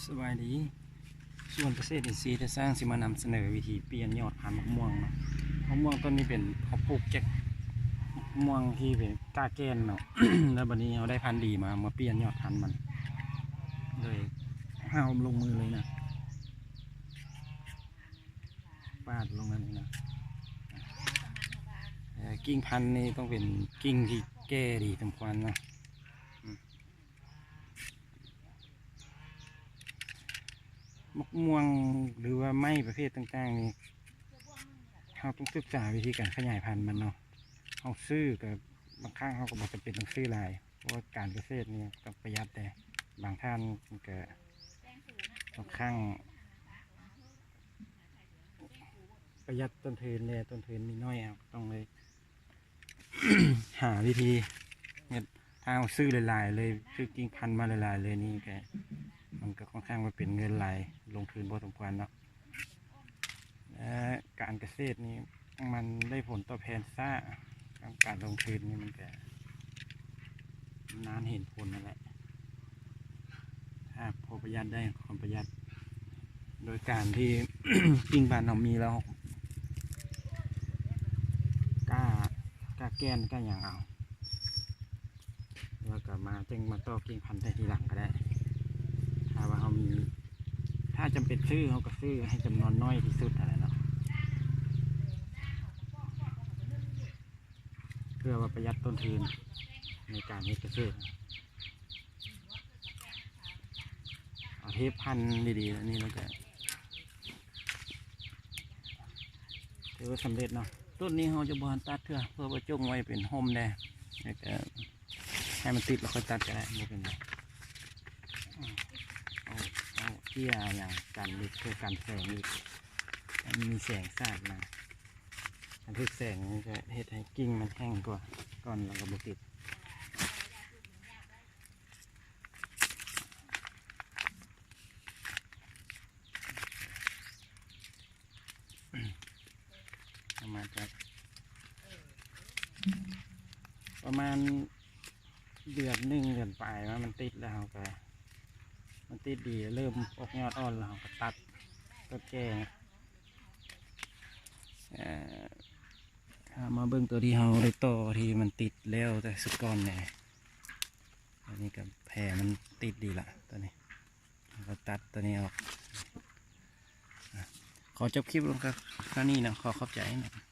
ສະບາຍດີ ສວນກະເສດອິນຊີໄດ້ສ້າງ ຊິມານຳສະເໜີວິທີປ່ຽນຍອດພັນໝາກມ່ວງເນາະ. ໝາກມ່ວງຕົ້ນນີ້ເປັນ ເຂົາປູກຈາກໝາກມ່ວງທີ່ເປັນກ້າແກ່ນເນາະ ແລ້ວບັດນີ້ເຮົາໄດ້ພັນດີມາ ມາປ່ຽນຍອດພັນມັນ ໂດຍເຮົາລົງມືເລີຍນະ ປາດລົງແບບນີ້ນະ. ເອີ ກິ່ງພັນນີ້ຕ້ອງເປັນກິ່ງທີ່ແກ່ດີສົມຄວນເນາະ. ໝາກມ່ວງ ຫຼືວ່າໄມ້ປະເພດຕ່າງໆນີ້ ເຮົາຕ້ອງສຶກສາວິທີການຂະຫຍາຍພັນມັນເນາະ. ເຮົາຊື້ກໍບາງຄັ້ງເຮົາກໍບໍ່ຈຳເປັນຕ້ອງຊື້ຫຼາຍ ເພາະວ່າການກະເສດນີ້ຕ້ອງປະຢັດແດ່. ບາງທ່ານມັນກໍຄ່ອນຂ້າງປະຢັດຕົ້ນທຶນແດ່ ຕົ້ນທຶນມີໜ້ອຍ ເຮົາກໍຕ້ອງໄດ້ ຫາວິທີເຮັດ. ຖ້າເຮົາຊື້ຫຼາຍໆເລີຍ ຊື້ກິ່ງພັນມາຫຼາຍໆເລີຍນີ້ກໍ ມັນກໍຄ່ອນຂ້າງວ່າເປັນເງິນຫຼາຍ ລົງທຶນພໍສົມຄວນເນາະ. ແລະ ການກະເສດນີ້ມັນໄດ້ຜົນຕອບແທນຊ້າ ການລົງທຶນນີ້ມັນກໍນານເຫັນຜົນນັ້ນແຫຼະ. ຖ້າພໍປະຢັດໄດ້ ຄວນປະຢັດ ໂດຍການທີ່ ກິ່ງພັນເຮົາມີແລ້ວ ກ້າ ກ້າແກ່ນ ກ້າຫຍັງເອົາ ແລ້ວກໍມາ ຈຶ່ງມາຕໍ່ກິ່ງພັນໃສ່ທີຫຼັງກໍໄດ້. ຖ້າວ່າເຮົາມີ ຖ້າຈຳເປັນຊື້ ເຮົາກໍຊື້ໃຫ້ຈຳນວນໜ້ອຍທີ່ສຸດຫັ້ນແຫຼະເນາະ ເພື່ອວ່າປະຢັດຕົ້ນທຶນໃນການເຮັດກະເສດ. ເອົາເທບພັນດີໆ ແບບນີ້ແລ້ວກໍ ຖືວ່າສຳເລັດເນາະ. ຕົ້ນນີ້ເຮົາຈະບໍ່ທັນຕັດເທື່ອ ເພື່ອວ່າຈົ່ງໄວ້ເປັນຮົ່ມແດ່ ແລ້ວກໍໃຫ້ມັນຕິດແລ້ວຄ່ອຍຕັດກໍໄດ້ ບໍ່ເປັນຫຍັງ. ເອົາ ເອົາເຈ້ຍຫຍັງກັນອີກ ເພື່ອກັນແສງອີກ ໃຫ້ມັນມີແສງສາດມາ. ຄັນຖືກແສງມັນຈະເຮັດໃຫ້ກິ່ງມັນແຫ້ງກວ່າ ກ່ອນແລ້ວກໍບໍ່ຕິດ. ປະມານຈັກ ປະມານເດືອນໜຶ່ງເດືອນປາຍມາ ມັນຕິດແລ້ວ ເຮົາກໍ ມັນຕິດດີ ເລີ່ມອອກຍອດອ່ອນແລ້ວ ເຮົາກໍຕັດ ຕັດແກ່. ເອີ ເຮົາມາເບິ່ງຕົວທີ່ເຮົາໄດ້ຕໍ່ ທີ່ມັນຕິດແລ້ວແຕ່ຊຸດກ່ອນແດ່. ອັນນີ້ກໍແຜ່ມັນຕິດດີລະ ຕົວນີ້ ເຮົາກໍຕັດຕົວນີ້ອອກ. ຂໍຈົບຄລິບລົງແຄ່ນີ້ເນາະ ຂໍຂອບໃຈເນາະ.